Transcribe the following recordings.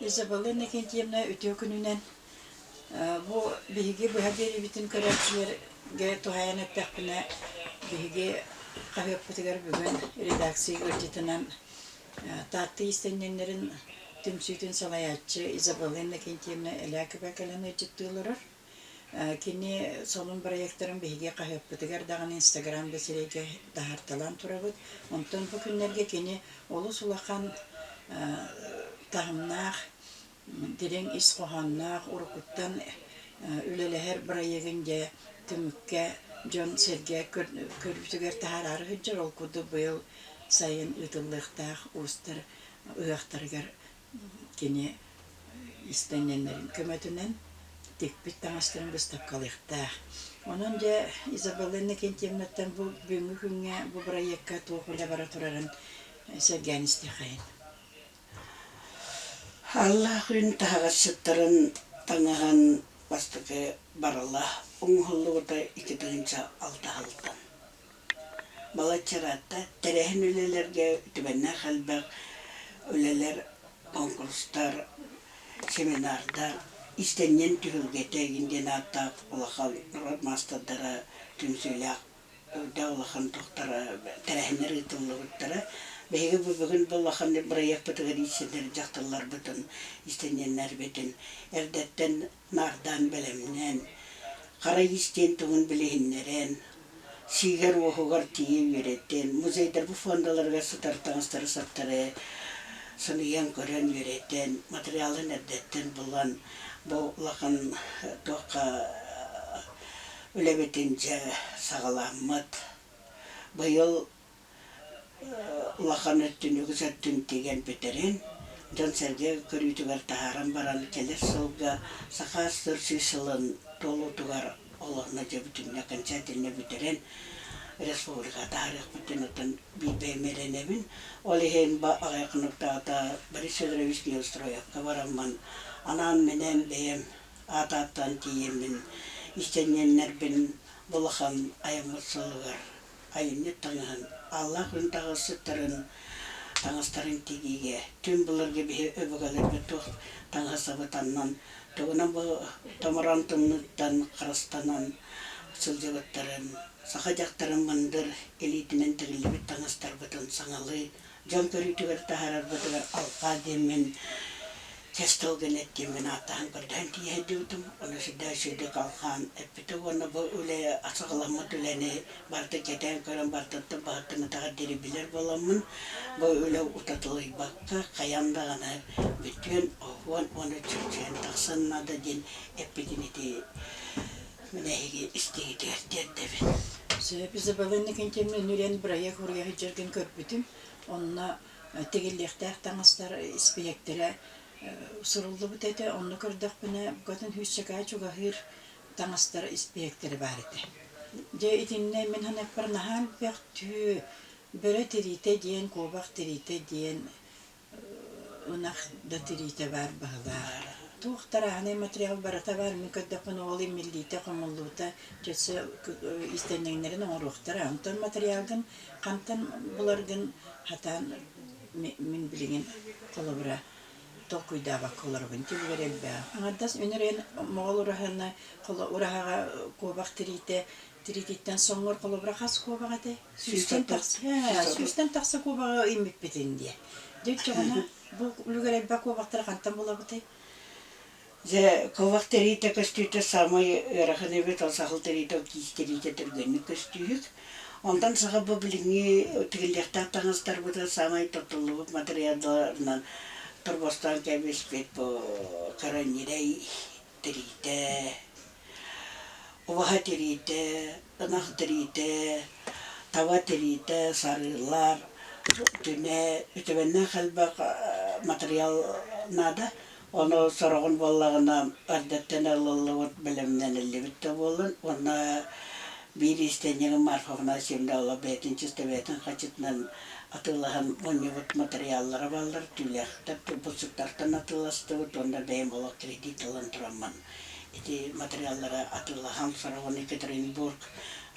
Изабелла Иннокентьевна үтүө күнүнэн бу биһиги быһа биэриибитин көрөөччүлэргэ туһаайан эттэхпинэ, биһиги хаһыаппытыгар бүгүн редакция ыалдьытынан Таатта иистэнньэҥнэрин түмсүүтүн салайааччы Изабелла Иннокентьевна Элякова кэлэн ыалдьыттыы олорор. Кини сонун бырайыактарын биһиги хаһыаппытыгар даҕаны Инстаграм да сирэйгэ таһаарталаан турабыт. Онтон бу күннэргэ кини олус улахан таһымнаах, дириҥ ис хоһоонноох, уруккуттан үлэлэһэр бырайыагын дьэ түмүккэ дьон-сэргэ көрүүтүгэр таһаараары сылдьар. Ол курдук быйыл сайын ыытыллыахтаах уустар ыһыахтарыгар Кини иистэнньэннэрин көмөтүнэн тикпит таҥастарын быыстапкалыахтаах. Онон дьэ Изабелла Иннокентьевнаттан бу бүгүҥҥү күҥҥэ бу бырайыакка туох үлэ бара турарын сэргээн истиэхэйин. Аллаах үүн таһаҕасчыттарын таҥаһын бастакы барыла оҥоһуллубута 2006 сылтан. Балачча ыраатта. Тэрээһин үлэлэргэ үтүгэннээх элбэх үлэлэр, куонкурустар, семинардар, иистэнньэн түһүлгэтэ игин диэн ааттаах улахан норуот маастардара түмсүүлээх үрдээх улахан туохтара тэрээһиннэр ыытыллыбыттара. Биһиги бу бүгүн бу улахан бырайыакпытыгар иистэнэр дьахталларбытын, иистэнньэннэрбитин эрдэттэн наардаан бэлэмнээн, хара иис диэн тугун билиһиннэрэн, сиигэр-уоһугар тиийэ үөрэтэн, музейдарбыт фондаларыгар сытар таҥастары-саптары сыныйан көрөн үөрэтэн, материалын эрдэттэн булан, бу улахан туохха үлэбитин дьэ саҕаламмыт. Быйыл улахан өттүн, үгүс өттүн тигэн бүтэрэн, дьон-сэргэ көрүүтүгэр таһааран баран, кэлэр сылга Саха АССР сүүс сылын туолуутугар олоһуна дьэ бүтүннэ окончательно бүтэрэн республикаҕа таһаарыахпыт диэн оттон биир бэйэм эрэнэбин. Ол иһин аҕыйах хонуктааҕыта Борис Федорович Неустроевка бараммын анаан-минээн бэйэм аат ааттаан тиийэммин иистэнньэннэрбин бу улахан айаммыт сылыгар айымньы таҥаһын, ааллаах күн таҥасыттарын таҥастарын тигиигэ түҥ былыргы биһи өбүгэлэрбит туох таҥаһы сабытаннан, тугунан бу томороон тымныыттан харыстанан сылдьыбыттарын, саха дьахтарын мындыр илиитинэн тигиллибит таҥастарбытын саҥалыы дьон көрүүтүгэр таһаарарбытыгар алҕаа диэммин чэс тылгын эт диэммин ааттаһан көрдөһөн тиийэ сылдьыбытым. Ону сүрдээх үчүгэйдик алҕаан эппитэ уонна бу үлэ саҕаламмыт үлэни барыта кэтээн көрөн бартыттан баһыттан атаҕар диэри билэр буоламмын, бу үлэ утатылыйбакка хайаан даҕаны бүтүөн, оһуон уонна чөмчөйөн тахсан наада диэн эппитин ити мин эһиги истиигитигэр тиэрдэбин. Сөп Изабелла Иннокентьевна үнүрэн бырайыак уруйа сылдьаргын көрбүтүм. Онно тигиллиэхтээх таҥастар испииһэктэрэ суруллубут этэ. Онно көрдөхпүнэ, букатын сүүсчэкээ чугаһыыр таҥастар испииһэктэрэ баар этэ. Дьэ итиннэ мин саныахпар наһаа элбэх түү, бөрө тириитэ диэн, куобах тириитэ диэн ынах да тириитэ баар быһыылаах. Туох тарааһынай материал барыта баар, мин көрдөхпүнэ ол имиллиитэ, хомуллуута өссө иистэнньэҥнэрин оҥоруохтара. Онтон материалгын хантан буларгын хатаан мин билигин холобура толкуйдаабакка олоробун. Түбүгэр элбэх. Аҥардас үнүрэн моҕол ураһаны ураһаҕа куобах тириитэ тириититтэн соҥҥор холобура хас куобах этэй? Сүүстэн тахса, сүүстэн тахса куобаҕы иммиппитин диэ. Дьэ оччоҕуна бу үлүгэр элбэх куобахтары хантан булабытый? Дьэ, куобах тириитэ көстүүтэ саамай ыарахан эбит, ол саһыл тириитэ, ол киис тириитэ түргэнник көстүүһүк. Онтон саха бу билиҥҥи тигиллиэхтээх таҥастарбытын саамай туттуллубут матырыйаалларынан торбостоон кэбиспит бу кыра ньирэй тириитэ, убаһа тириитэ, ынах тириитэ, таба тириитэ, сарыылар, түнэ, үтүмэннээх элбэх матырыйаал наада. Ону сороҕун буоллаҕына эрдэттэн ылыллыбыт, бэлэмнэниллибит да буоллун уонна биир иистэнньэҥим Марфа Афанасьевна олох бэйэтин чисто бэйэтин хаччытынан атыылаһан мунньубут матырыйааллара бааллар, түүлээхтэр, булчуттартан атыыластыбыт уонна бэйэм олох кредит ылан тураммын ити матырыйааллары атыылаһан сороҕун Екатеринбург,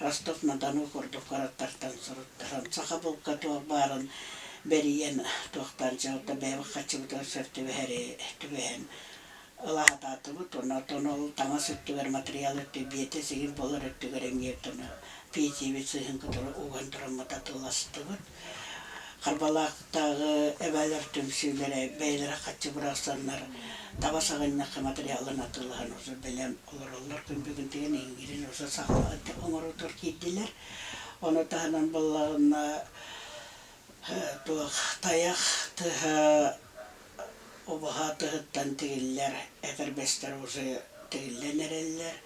Ростов-на-Дону курдук куораттартан суруттаран саха булка туох баарын бэрийэн туохтаан чэ бэйэбит харчыбытыгар сөп түбэһэри түбэһэн ыла сатаатыбыт. Онтон ол таҥас өттүгэр матырыйаал өттө биэтэ сигир буолар өттүгэр эмиэ пенсиябыт сыыһын кытары уган тураммыт атыыластыбыт. Харбалаахтааҕы эбээлэр түмсүүлэрэ бэйэлэрэ хаччы бырахсаннар таба саҕынньахха матырыйаалын атыылаһан уже бэлэм олороллор. Күн бүгүн тигэн иҥгирин уже саҕалаан оҥорутугар киирдилэр. Ону таһынан буоллаҕына туох тайах тыһа Убаһа тыһыттан тигиллэр этэрбэстэр уже тигиллэн эрэллэр.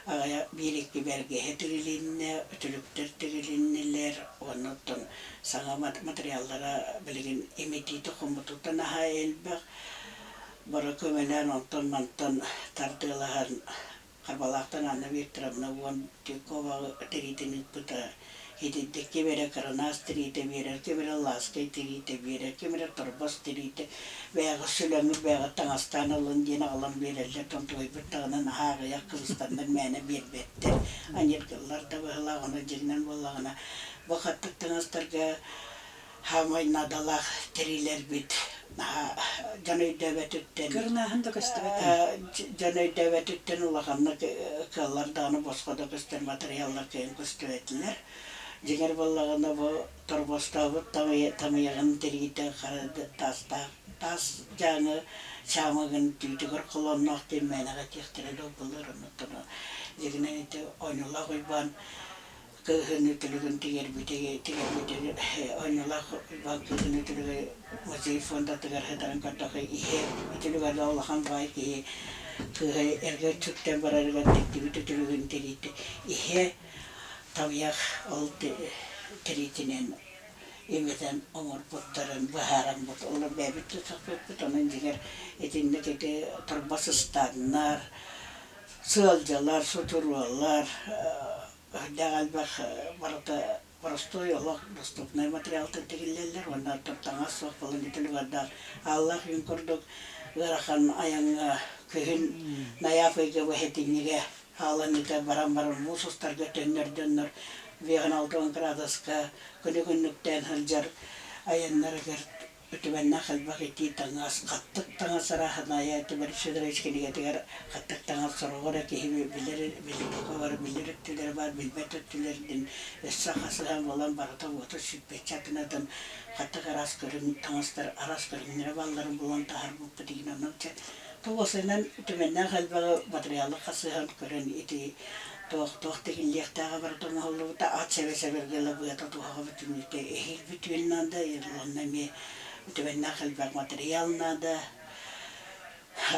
Аҕыйах биир-икки бэргэһэ тигилиннэ, үтүлүктэр тигилиннилэр. Уонна оттон саҥа материаллара билигин имитиитэ хомутуута наһаа элбэх. Бары көмөлөөн онтон-мантан тардыалаһан Харбалаахтан Анна Викторовна уон Тюковаҕы тириитин ыыппыта. Итинник ким эрэ кырынаас тириитэ биэрэр, ким эрэ лааскай тириитэ биэрэр, ким эрэ торбос тириитэ, бэйэҕит сүлэҥҥит, бэйэҕит таҥастаан ылын диэн аҕалан биэрэллэр. Тонтугайбыт даҕаны наһаа аҕыйах кыбыстаннар мээнэ биэрбэттэр. Аньыргыллар да быһыылаах, ону дьиҥинэн буоллаҕына, бу хаттык таҥастарга Хаамай наадалаах тириилэрбит наһаа дьон өйдөөбөтүттэн Кырынааһын да көстүбэт дьон өйдөөбөтүттэн улаханнык кыаллар даҕаны босхо да көстөр матырыйааллар кыайан көстүбэтилэр. Дьиҥэр буоллаҕына бу торбостообут тамыйаҕын тириитэ хара таастаах таас дьааҥы чаамыгын түүтүгэр холоонноох диэн мээнэҕэ этиэхтэрэ дуо былыр оннуттан дьиҥинэн ити Оонньуулаах Уйбаан кыыһын үтүлүгүн тигэрбитэ тигэрбитин оонньуулаах Уйбаан кыыһын үтүлүгэ музей фондатыгар сытарын көрдөххө иһэ үтүлүгэ да улахан баай киһи кыыһа эргэ сүктэн барарыгар тиктибит үтүлүгүн тириитэ иһэ тамыйах ол тириитинэн имитэн оҥорбуттарын быһаараммыт олор бэйэбит да сөхпүппүт онон дьиҥэр итинник ити торбос ыстааннар сыалдьалар сутуруолар Үрдээх элбэх барыта боростуой олох доступнай материалтан тигиллэллэр уонна оттон таҥас суох буолан үтүлүгэрдээх ааллаах үүн курдук ыарахан айаҥҥа күһүн найаап ыйга быһэтинньигэ хааланыыта баран баран муус устарга төннөр дьоннор 56 градуска күнү күннүктээн сылдьар айаннарыгар Үтүмэннээх элбэх итии таҥас, хаттык таҥас арааһынайа Борис Федорович кинигэтигэр хаттык таҥас сороҕор эрэ киһи билэр, билбэт билэр өттүлэрэ баар, билбэт өттүлэрин өссө хасыһан булан барыта уота сүүрбэччэ атын-атын хаттык араас көрүҥ таҥастар араас көрүҥнэрэ баалларын булан таһаарбыппыт игин онон чэ тугусунан үтүмэннээх элбэҕи матырыйаалы хасыһан көрөн ити туох туох тигиллиэхтээҕэ барыта оҥоһуллубута ат сэбэ-сэбиргэлэ быата туһаҕа бүтүннүүтэ эһиил бүтүөн наада онно эмиэ үтүмэннээх элбэх матырыйаал наада.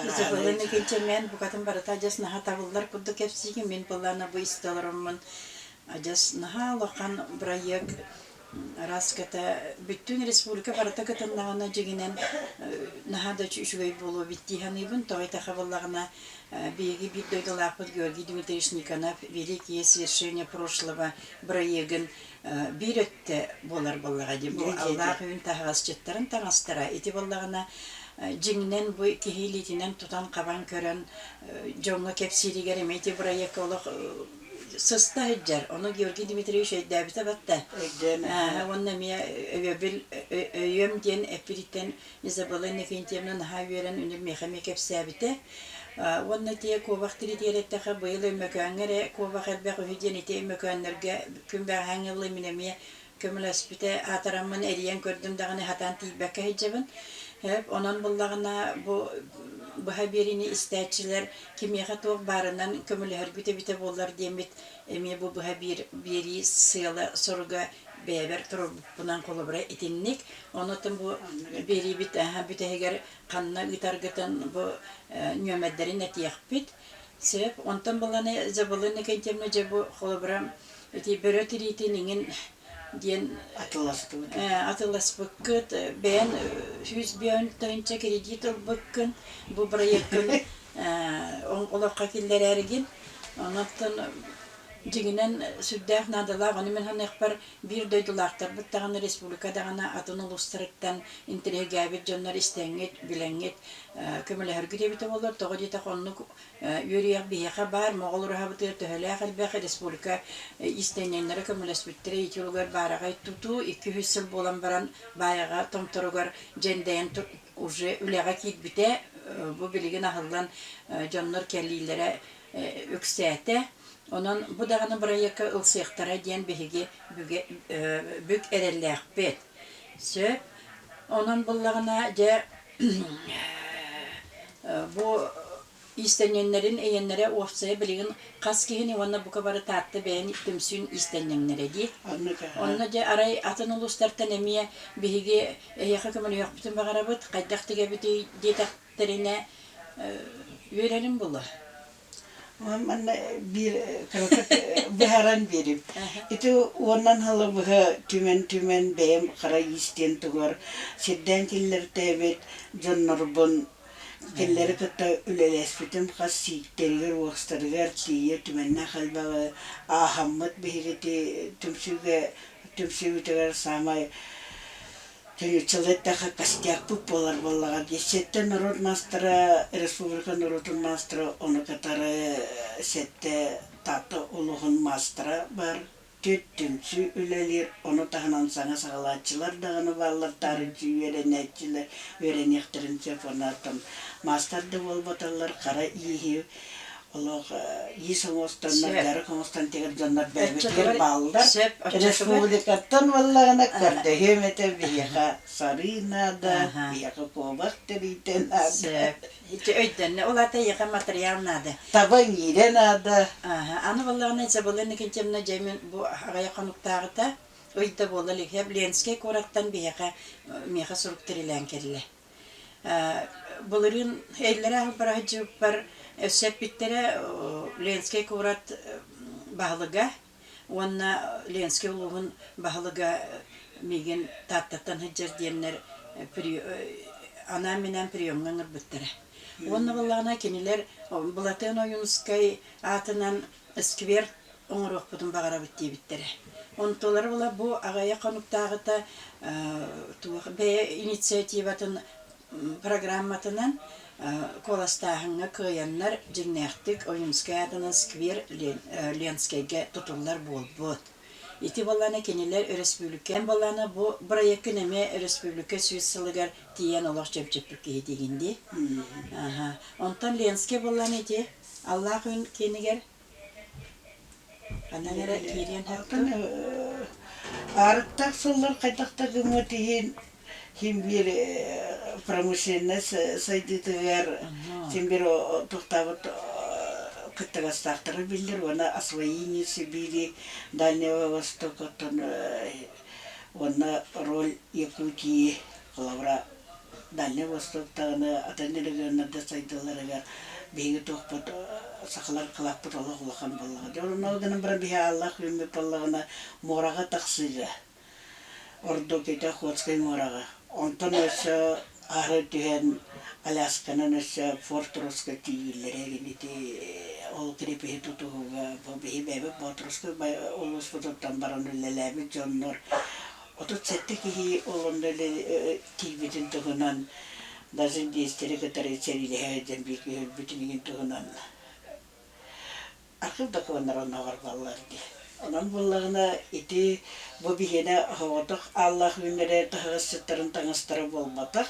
Изабелла Никитична букатын барыта адьас наһаа табыллар курдук кэпсиигин. Мин былаана бу истэ олороммун адьас наһаа улахан бырайыак араас ката бүттүүн республика барыта кытыннаҕына дьиҥинэн наһаа да үчүгэй буолуо эбит дии саныыбын. Тоҕо этэхэ буоллаҕына биһиги биир дойдулаахпыт Георгий Дмитриевич Никонов «Великие свершения прошлого» бырайыагын биир өттө буолар буоллаҕа дии. Бу аллаах үүн таһаҕасчыттарын таҥастара ити буоллаҕына дьиҥинэн бу киһи илиитинэн тутан-хабан көрөн дьоҥҥо кэпсииригэр эмиэ ити бырайыакка олох сыста сылдьар. Ону Георгий Дмитриевич өйдөөбүтэ батта. Өйдөөн. Уонна эмиэ өйөбүл өйүөм диэн эппититтэн Изабелла Иннокентьевна наһаа үөрэн үнүр миэхэ эмиэ кэпсээбитэ. Уонна ити куобах тириитигэр эттэххэ быйыл Өймөкөөҥҥө эрэ куобах элбэх үһү диэн ити Өймөкөөннөргө күн бэҕэһээҥҥи ыллым мин эмиэ көмөлөспүтэ аатыраммын эрийэн көрдүм даҕаны сатаан тиийбэккэ сылдьабын. Онон буллаҕына бу быһа биэриини истээччилэр кимиэхэ туох баарынан көмөлөһөргүт эбитэ буоллар диэммит эмиэ бу быһа биэрии сыала-соруга бэйэбэр туруорбуппунан холобура итинник. Онон бу биэриибит бүтэһигэр ханна ыытаргытын бу нүөмэрдэрин этиэхпит. Сөп. Онтон буланы Забылы Никентьевна дьэ бу холобура ити бөрө тириитин иҥин диэн атылласпыт атылласпыккыт бэйэн 105 тыһыынча кредит ылбыккын бу бырайыаккын олоххо киллэрээригин. Онон. Дьиҥинэн, сүрдээх наадалаах. Ону мин саныахпар, биир дойдулаахтарбыт даҕаны, республика даҕаны атын улуустарыттан интэриэһиргээбит дьоннор истэҥҥит, билэҥҥит, көмөлөһөргүт эбитэ буоллар. Тоҕо диэтэх оннук үөрүйэх биһиэхэ баар, Моҕол ураһабытыгар төһөлөөх элбэх республика иистэнньэҥнэрэ көмөлөспүттэрэ ити улугар баараҕай тутуу 200 сыл буолан баран Баайаҕа Томторугар дьэндэйэн уже үлэҕэ киирбитэ. Бу билигин аһыллан дьоннор кэлиилэрэ үксээтэ. Онон бу даҕаны бырайыакка ылсыахтара диэн биһиги бүк эрэллээхпит. Сөп. Онон буллаҕына, дьэ, бу иистэнньэҥнэрин эйэннэрэ уопсайа билигин хас киһини уонна бука бары Таатта бэйэн түмсүүн иистэнньэҥнэрэ дии. Онно дьэ арай атын улуустартан эмиэ биһиги эһиэхэ көмөлөһүөхпүтүн баҕарабыт, хайдах тигэбитий диэтэхтэринэ үөрэрим буолуо. Манна биир кыратык быһааран биэрим. Ити уоннан сылы быһа түмэн-түмэн бэйэм хара иистиэн тугар сирдээн киллэртээбит дьоннорбун кинилэри кытта үлэлэспитим хас сииктэригэр-уостарыгар тиийэ түмэннээх элбэҕи ааһаммыт биһиги ити түмсүүгэ түмсүүбүтүгэр саамай Чылы эттэххэ костякпыт буолар буоллаҕа дии. Сэттэ норуот маастара, республика норуотун маастара, ону кытары сэттэ Таатта улууһун маастара бар. Түөрт түмсүү үлэлиир, ону таһынан саҥа саҕалааччылар даҕаны бааллар, таарыччы үөрэнээччилэр үөрэниэхтэрин сөп. Онон маастар да буолбаталлар, хара ииһи олох иис оҥостоннор, дьарык оҥостон тигэр дьоннор бэйэбитигэр бааллар. Республикаттан буоллаҕына көрдөһүөм этэ биһиэхэ сарыы наада, биһиэхэ куобах тириитэ наада. Сөп. Ити өйдөннө. Ол аата эйиэхэ матырыйаал наада. Таба иҥиирэ наада. Аны буоллаҕына Изабелла Иннокентьевна дьэ мин бу аҕыйах хонуктааҕыта ый да буола илик Ленскэй куораттан биһиэхэ миэхэ сурук тирилээн кэллэ. Былырыын иллэрээ сылбар өссө эппиттэрэ Ленскэй куорат баһылыга уонна Ленскэй улууһун баһылыга миигин Тааттаттан сылдьар диэннэр анаан-минээн приемҥа ыҥырбыттара. Уонна буоллаҕына кинилэр Былатыан Ойуунускай аатынан сквер оҥоруохпутун баҕарабыт диэбиттэрэ. Онтулара була бу аҕыйах хонуктааҕыта туох бэйэ инициативатын программатынан куоластааһыҥҥа кыайаннар дьиҥнээхтик Ойуунскай аатынан сквер Ленскэйгэ тутуллар буолбут. Ити буоллаҕына кинилэр өрөспүүбүлүкэ буоллаҕына бу бырайыаккын эмиэ өрөспүүбүлүкэ 100 сылыгар тиийэн олох чөмчөппүт киһи диигин дии. Онтон Ленскэй буоллаҕына ити Аллаах Үн киинигэр Ханан эрэ киириэн Алтан аарыктаах сыллар хайдах да гыммыт иһин син биир промышленность сайдыытыгар син биир тохтообут кыттыгастаахтара биллэр уонна освоение Сибири Дальнего Востока уонна роль Якутии холобура Дальнай Восток даҕаны атын регионнарга сайдыыларыгар биһиги туохпут сахалар кылааппыт олох улахан буоллаҕа. Дьэ онно гынан баран биһи ааллаах үүммүт буоллаҕына муораҕа тахсыыга ордук ити Охотскай муораҕа. Онтон өссө аһары түһэн Алясканан өссө Форт Росска тиийиллэрэ игин ити ол крепиһи тутуһууга бу биһи бэйэбит Боотурускай улууспутуттан баран үлэлээбит дьоннор 37 киһи ол онно тиийбитин туһунан даже индейцтэри кытары сэриилэһэ сылдьан биир киһи өлбүтүн иһин туһунан архыып докумуоннара оннооҕор бааллар дии. Онон буоллаҕына ити бу биһиэнэ оһоҕотох ааллаах үүннэрэ таһаҕасчыттарын таҥастара буолбатах.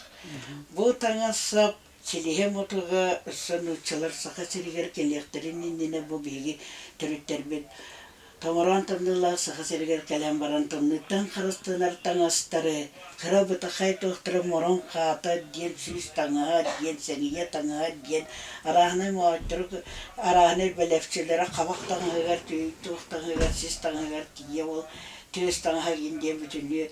Бу таҥас-сап силиһэ мутуга өссө нууччалар Саха сиригэр кэлиэхтэрин иннинэ бу биһиги төрүттэрбит Томороон тымныылаах Саха сиригэр кэлэн баран тымныыттан харыстанар таҥастары, кыра бытахай туохтара мурун хаата диэн сүүс таҥаһа диэн сэҥийэ таҥаһа диэн арааһынай моойтору арааһынай бэлэпчилэрэ хабах таҥаһыгар туох таҥаһыгар сис таҥаһыгар тиийэ ол түөс таҥаһа игин диэн бүтүннүү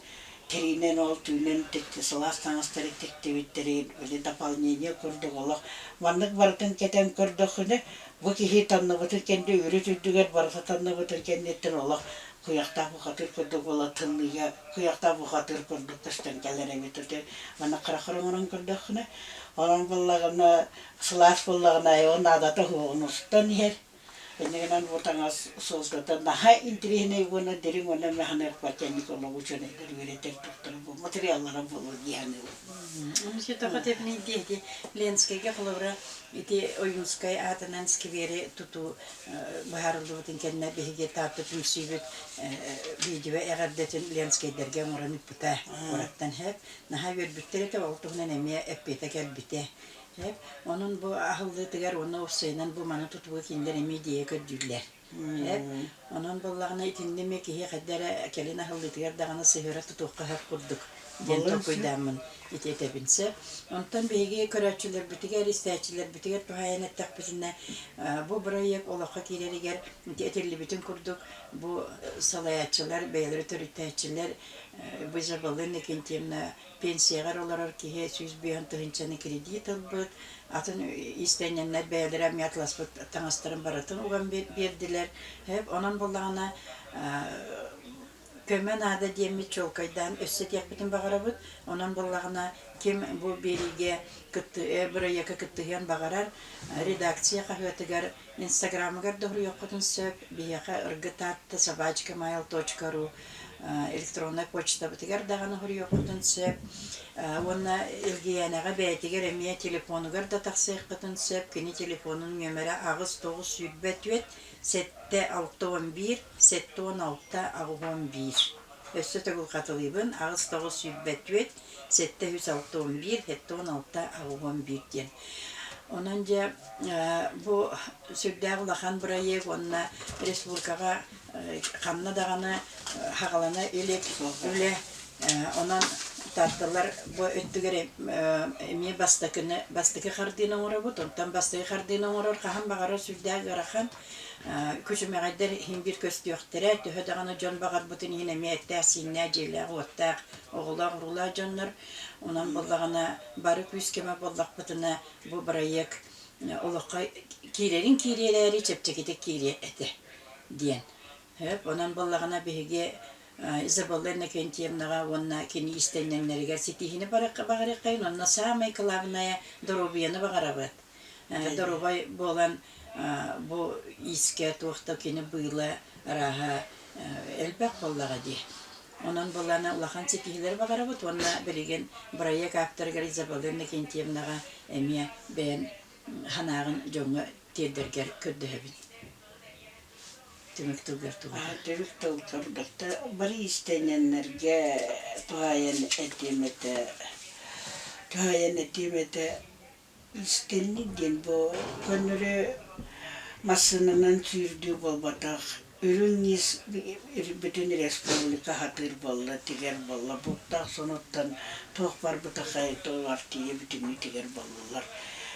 тириинэн ол түүнэн сылаас таҥастары тиктибиттэрин били дополнение курдук олох маннык барытын кэтэн көрдөххүнэ Бу киһи танныбытын кэннэ үрүт үрдүгэр барыта танныбытын кэнниттэн олох куйахтаах бухатыыр курдук буола тымныыга куйахтаах бухатыыр курдук көстөн кэлэр эбит ити манна хараххар оҥорон көрдөххүнэ онон буоллаҕына сылаас буоллаҕына ол наадата суоҕун устан иһэр. Иннигинэн бу таҥас суолтата наһаа интэриэһинэй уонна дириҥ уонна мэхэнээх кэнник олоҕу учуонайдар үөрэтэр туохтара бу материаллара буолуо дии саныыбын. Тоҕо тэбиний диэти Ленскэйгэ холобура ити Ойуунскай аатынан сквери тутуу быһаарыллыбытын кэннэ биһиги Таатта түмсүүбүт видео эҕэрдэтин Ленскэйдэргэ оҥорон ыыппыта куораттан һэп. Наһаа үөрбүттэр этэ, ол туһунан эмиэ эппиэтэ кэлбитэ. Һэп. Онон бу аһыллыытыгар уонна уопсайынан бу маны тутууга кинилэр эмиэ идея көрдүүллэр. Һэп. Онон буоллаҕына итиннэ эмиэ киһи хайда эрэ кэлин аһыллыытыгар даҕаны сыһыара тутуохха сөп курдук диэн Буолуон сөп. толкуйдааммын ити этэбин сөп. Онтон биһиги көрөөччүлэрбитигэр, истээччилэрбитигэр туһаайан эттэхпитинэ, бу бырайыак олоххо киирэригэр ити этиллибитин курдук бу салайааччылар, бэйэлэрэ төрүттээччилэр Изабелла Иннокентьевна пенсияҕа эрэ олорор киһи 105 тыһыынчаны кредит ылбыт, атын иистэнньэннэр бэйэлэрэ эмиэ атыласпыт таҥастарын барытын уган биэрдилэр. Онон буоллаҕына көмө наада диэммит чуолкайдаан өссө этиэхпитин баҕарабыт. Онон буоллаҕына ким бу биэриигэ бырайыакка кыттыһыан баҕарар, редакция хаһыатыгар Инстаграмыгар да суруйуоххутун сөп, биһиэхэ ыргытаатта собачкамайл.ру электроннай почтабытыгар даҕаны суруйуоххутун сөп. Уонна Илгийээнэҕэ бэйэтигэр эмиэ телефонугар да тахсыаххытын сөп. Кини телефонун нүөмэрэ 8 924 7 61 76 81. Өссө төгүл хатылыыбын 8 924 761 76 81 диэн. Онон дьэ бу сүрдээх улахан бырайыак уонна республикаҕа ханна даҕаны хаҕалана илик үлэ. Онон тартылар бу өттүгэр эмиэ бастакыны бастакы хардыыны оҥоробут. Онтон бастакы хардыыны оҥорор хаһан баҕарар сүрдээх ыарахан. Күчүмэҕэйдэр иһин биир көстүөхтэрэ. Төһө даҕаны дьон баҕарбытын иһин эмиэ эттээх-сииннээх, дьиэлээх-уоттаах, оҕолоох-уруулаах дьоннор. Онон буоллаҕына бары күүс көмө буоллахпытына бу бырайыак олоххо киирэрин киириэлээри чэпчэкитик киириэ этэ диэн. Сөп. Онон буоллаҕына биһиги Изабелла Иннокентьевнаҕа уонна кини иистэнньэҥнэригэр ситиһиини баҕарыаххайын уонна саамай кылаабынайа доруобуйаны баҕарабыт. Доруобай буолан бу иискэ туох да кини быыла арааһа элбэх буоллаҕа дии. Онон былаана улахан ситиһиилэри баҕарабыт уонна билигин бырайыак ааптарыгар Изабелла Иннокентьевнаҕа эмиэ бэйэн санааҕын дьоҥҥо тиэрдэргэр көрдөһөбүн. Түмүк тылгар тугу Түмүк тыл көрдөхтө бары иистэнньэннэргэ туһаайан этиэм этэ туһаайан этиэм этэ Иистэнник диэн бу көннөрү массыынанан сүүрдүү буолбатах, үрүҥ иис бүтүн республика сатыыр буолла, тигэр буолла. Буттаах сонуттан туох барбытахай туох тиийэ бүтүннүү тигэр буоллулар.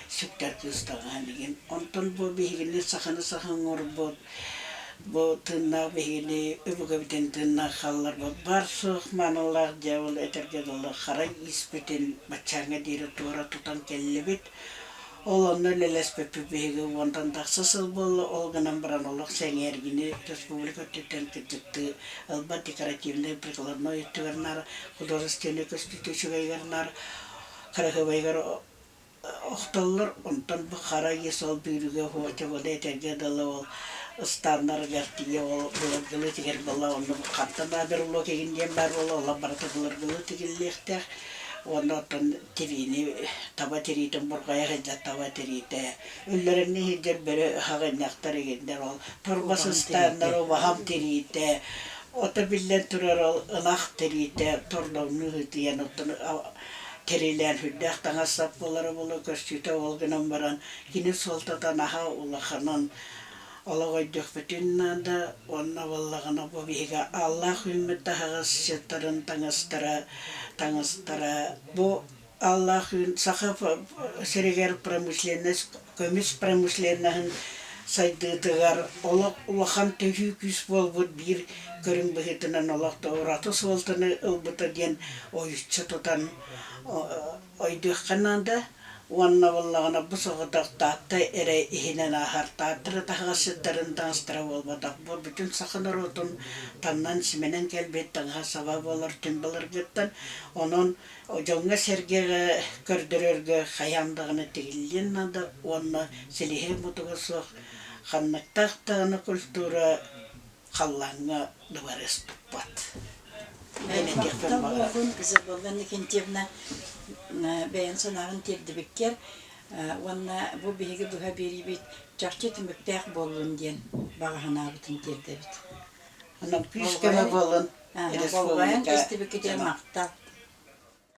Сүктэр кыыс таҥаһын игин. Онтон бу биһигини саханы саха оҥорбут, бу тыыннаах биһигини өбүгэбитин тыыннаах хаалларбыт баар суох маанылаах дьэ ол этэргэ дылы хара ииспитин баччааҥҥа диэри туора тутан кэллибит. Ол онно үлэлэспиппит биһиги уонтан тахса сыл буолла, ол гынан баран олох сэҥээргини республика өттүттэн кырдьыктыы ылбат декоративнай прикладной өттүгэр наар художественнай көстүүтэ үчүгэйигэр наар кыраһыабайыгар охтоллор, онтон бу хара иэс ол бүүрүгэ уһуоча этэргэ дылы ол ыстааннарыгар тиийэ ол былыргылыы тигэр буолла онно хантан баадырыллуо кигин диэн баар буолла олох барыта былыргылыы тигиллиэхтээх уонна оттон тириини таба тириитин бурҕайа сылдьар таба тириитэ үллэринни сылдьар бөрө хаҕынньахтар игиннэр ол торбос Убаһам ыстааннар тириитэ. убаһам тириитэ ото биллэн турар ол ынах тириитэ тордоҥнуу сытыйан оттон тэрилээн сүрдээх таҥас-сап буолара буолуо көстүүтэ ол гынан баран кини суолтата наһаа улаханын олох өйдүөхпүтүн наада уонна буоллаҕына бу биһиги ааллаах үүммүт таһаҕасчыттарын таҥастара таҥастара бу ааллаах үүн Саха сиригэр промышленность көмүс промышленноһын сайдыытыгар олох улахан төһүү күүс буолбут биир көрүҥ быһыытынан олох да ураты суолтаны ылбыта диэн ойуччу тутан өйдүөххэ наада уонна буоллаҕына бу соҕотох Таатта эрэ иһинэн ааһар Таатта эрэ таһаҕасчыттарын таҥастара буолбатах бу бүтүн саха норуотун таҥнан-симэнэн кэлбит таҥаһа-саба буолар түҥ былыргыттан онон Дьоҥҥо-сэргэҕэ көрдөрөргө хайаан даҕаны тигиллиэн наада уонна силиһэ мутуга суох. Ханныктаах даҕаны культура халлааҥҥа дыбарыас туппат. Махтал буоллун, Изабелла Иннокентьевна бэйэн санааҕын тиэрдибиккэр уонна бу биһиги быһа биэриибит чахчы түмүктээх буоллун диэн баҕа санаабытын тиэрдэбит. Онон күүс-көмө буолун Болҕойон республика истибиккитигэр дьоно. махтал.